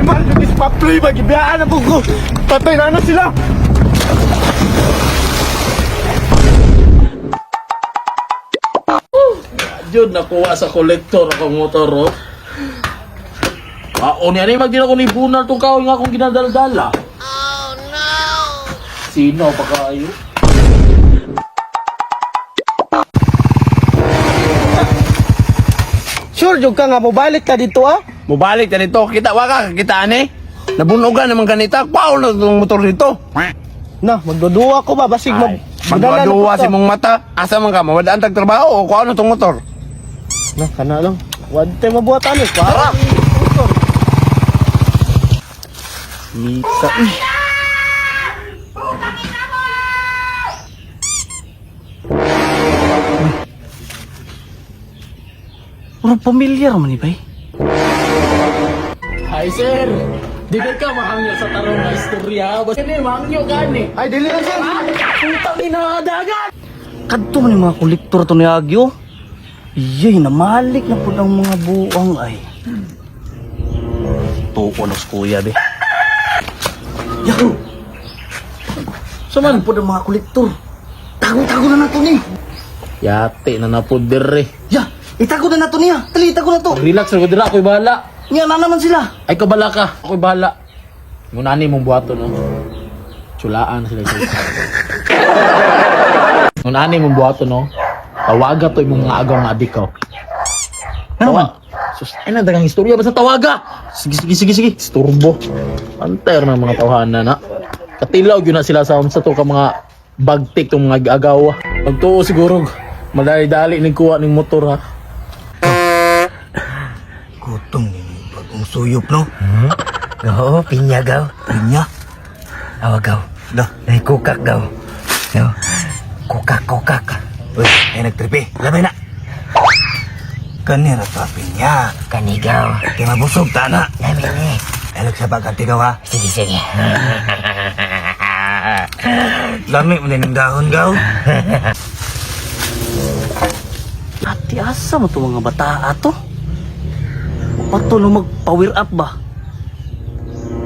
Mahal yung ispaploy ba? Gibiyaan na po ko. Patay na na sila. Jud nakuha sa kolektor akong motor oh. Kao niya ni magdina ko ni bunal tong kahoy nga akong ginadaldala. Oh no. Sino pa kayo? Sure, jud ka nga mobalik ka dito ah. Mubalik na nito. Kita wa ka kita ani. Nabunugan naman kanita. Kwaon na itong motor dito. Na, magduduwa ko ba basig mag Magduwa si mong mata. Asa man ka mawadaan tag trabaho o kwaon na itong motor. Na, kana lang. Wad tayo mabuhatan eh. Para. Misa. Murag pamilyar man ni bay. Hi sir. Di ba ka mahangyo sa tarong nga istorya? Basta ni mahangyo gani. Ay, dili lang sir. Putang ina dagat. Kadto man yung mga kolektor to ni Agyo. Iyay, namalik na po ang mga buang ay. Tuko na sa kuya, be. Yahoo! Saman Po ang mga kolektor. Tago-tago na nato ni. Yate na napod dire. Ya, itago na nato niya. Dali, itago na to. Relax ra ko dira ako'y bahala. Niya na naman sila. Ay kabala ka, ako'y bahala. Ngunani mong buhaton no. Tsulaan sila sa isa. Ngunani mong buhaton no. Tawaga to imong mga agaw nga adik ko. Ano man? Sus, ay nadagang istorya basta tawaga. Sige, sige, sige, sige. Isturbo. Panter na mga tawhana na. Katilaw yun na sila sa sa to ka mga bagtik tong mga agaw. Pagtuo siguro madali-dali ning kuha ning motor ha. Gutom ni bagong suyop, no? Oo, pinya gaw. Pinya. Awa gaw. Da. Ay, kukak gaw. No. Kukak, kukak. Uy, ay nagtripe. Labay na. Kanira ta pinya. Kanigaw. Kay mabusog ta na. Lami ni. Ay nagsabag ang tigaw ha. Sige, sige. Lami mo din ang dahon gaw. Ate, asa mo to mga bata ato? Pato no mag-power up ba?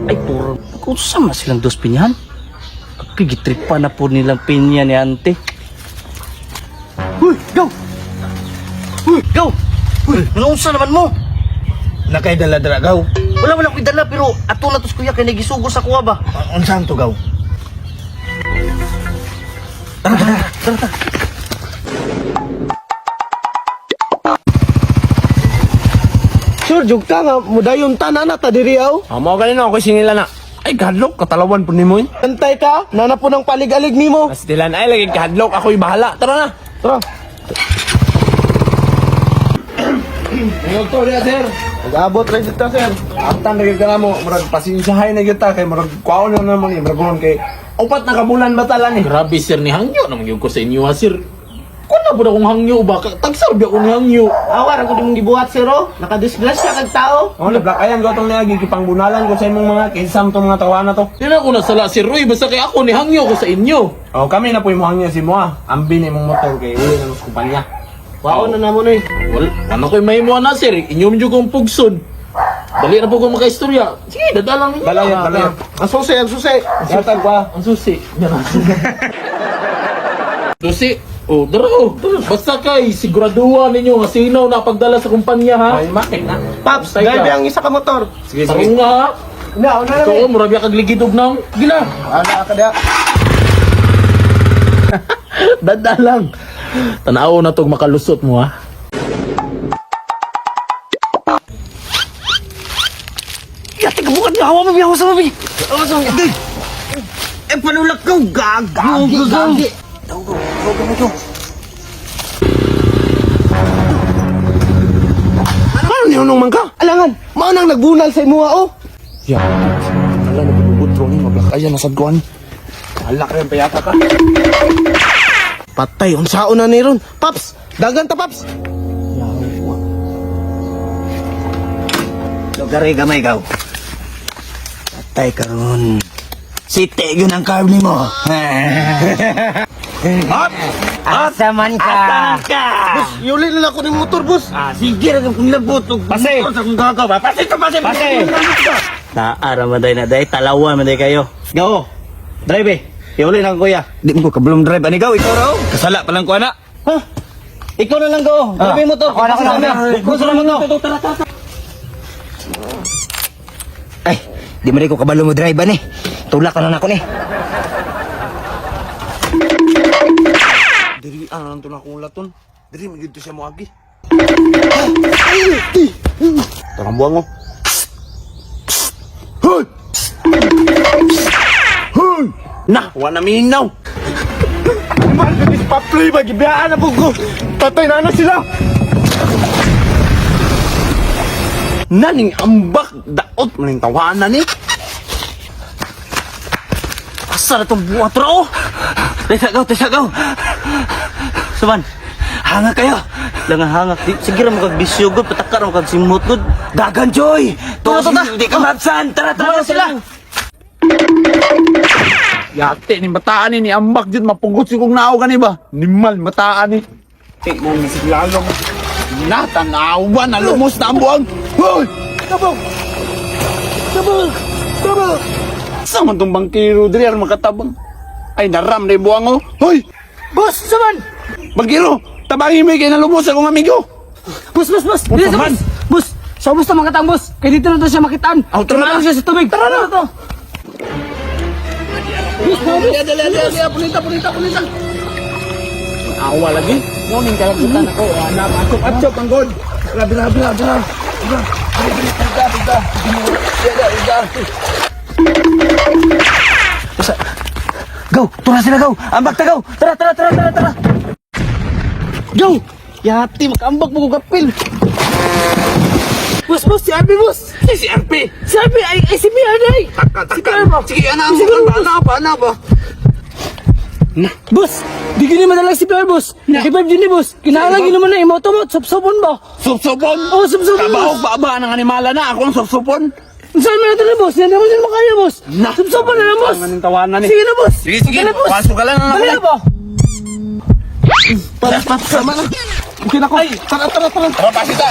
Ay, puro. Kung saan na silang dos pinyahan? Kagitripa na po nilang pinya ni ante. Uy, go! Uy, go! Uy, naunsa naman mo? Nakay dala dala gaw. Wala, wala ko'y dala, pero ato na tos kuya kay nagisugo sa kuha ba? Unsan to gaw? Sure, jud ka nga mudayon ta na na ta diri aw. Amo ganino ako sinila na. Ay kahadlok katalawan po nimo. eh. Antay ka, nana po ng palig-alig nimo. Pastilan ay lagi kahadlok ako'y bahala. Tara na. Tara. Ngog to diya sir. Mag-abot rin dito, sir. Aptan na gyud ka na mo, murag pasensyahay na gyud ta kay murag kwaon na naman ni murag kunon kay upat na ka bulan batalan ni. Grabe sir ni hangyo naman gyud ko sa inyo ha sir. Kun na pud akong hangyo ba? Tagsar biya ko ni hangyo. Awa ra ko di mong gibuhat, sir, oh. Nakadisgrasya kag tao. Oh, na black ayan ko tong niagi gipangbunalan ko sa imong mga kinsam tong mga tawana to. Di na ko nasala sir Roy basta kay ako ni hangyo ko sa inyo. Oh, kami na po imong hangyo si mo ah. Ambi na imong motor kay uli na mas kumpanya. Wao na namo ni. Wal, ano ko'y mahimo na sir? Inyo man jud kong pugson. Dali na po ko makaistorya. Sige, dada lang ninyo. Dala yan, dala yan. Ang susi, ang susi. Yatag ko ah. Ang susi. Yan ang susi. Susi. Oh, dara oh. Basta kay siguraduhan ninyo nga sino na pagdala sa kumpanya ha. Ay, makit na. Paps, Antay ka. grabe ang isa ka motor. Sige, sige. Tarong nga ha. Na, una na. Ito, oh, mura biya kag ligid og nang. Gila. Ana ka diha. Dada lang. Tanaw na tog makalusot mo ha. Yate, kabukat niya! Hawa mo, hawa sa mami! Hawa sa mami! Eh, panulak ko! Gagi! Gagi! Go, go, go, go, go. Ano niyo nung man ka? Alangan, mao nang nagbunal sa imuha, oh. Ya. Ala na bubutro ni mablak ayan nasad ko ani. Hala ka yung payata ka. Patay, unsaon na ni ron. Paps, dagan ta, Paps. Lugari gamay gaw. Patay karon. Site yun ang carb nimo. Hop! Asa man ka? Boss, yuli na lang ako ng motor, boss. Ah, sige ra kung labot og Pase. motor sa kong gagaw. Pase to, pase. Pase. Naara man day na day, talawan man day kayo. Go. Drive eh. Iuli na kuya. Di mo ko kabulong drive ani gaw, ikaw raw. Kasala pa lang ko ana. Ha? Ikaw na lang go. Drive mo to. Ako na, ako na. Gusto na mo to. Ay, di man ko kabalo mo drive ani. Tulak na lang ako ni. Diri ano lang to na akong laton. Diri magyud to siya moagi. Tarang buwang oh. Hoy! Hoy! Na, wa na minaw. Man, bilis paploy ba? Gibiyaan na po ko. Patay na na sila. Naning ambak daot maning tawanan ni. Asa na tong buhat raw? Tesa gaw, tesa gaw. Suman. Hanga kayo. Langan hangak. Di, sige ra mo kag bisyo gud, pataka ra mo kag simot gud. Dagan Joy. Tara, tara. Di ka mabsan. Tara, tara Tara sila. Yate ni bataan ni ambak jud mapugot si kong nao gani ba. Nimal bataan ni. Eh, mo lalong. Na tanawa na lumos na ang buwang. Hoy! Tabang! Tabang! Tabang! Sa man tong bangkiro diri aron makatabang. Ay naram na yung buwang oh. Hoy! Boss, saman! Bangkiro, tabangin mo kay nalumos akong amigo. Boss, boss, boss! Dito, man. boss! Boss! Sa ubos na mga katang, boss! Kaya dito na to siya makitaan! Aw, tara na. Tumalang siya sa tubig! Tara na! To. Boss, boss! Dali, dali, dali, punita, punita, punita. Awa lagi. Morning kalagutan ako. Anak, achop, achop, ang god. Grabe, grabe, grabe, grabe. Go, tara sila gaw. Ambak ta gaw. Tara, tara, tara, tara, tara. Go! Yati, makambak mo kong kapil! Boss, boss! Si RP, boss! Si RP. Si RP! Ay, ay, si PR na ay! Taka, taka. Sige, ana ana pa, ana pa. Boss! Di gini madala si PR, boss! Revive din ni, boss! Kinahanglan gini mo na imoto mo! Supsupon ba? Supsupon. Oh, supsupon, Kabahog boss! ba ba ng animala na ako ang supsupon? Saan mo na ito na, boss? Hindi naman makaya, boss! Na. Supsupon na lang, boss! Ang tawanan ni. Sige na, boss! Sige, sige. Dali, boss! Pasok ka lang, anak. Dali na ba? Tara, tara, tara. Okay na ko. Tara, tara, tara. Tara, pasita.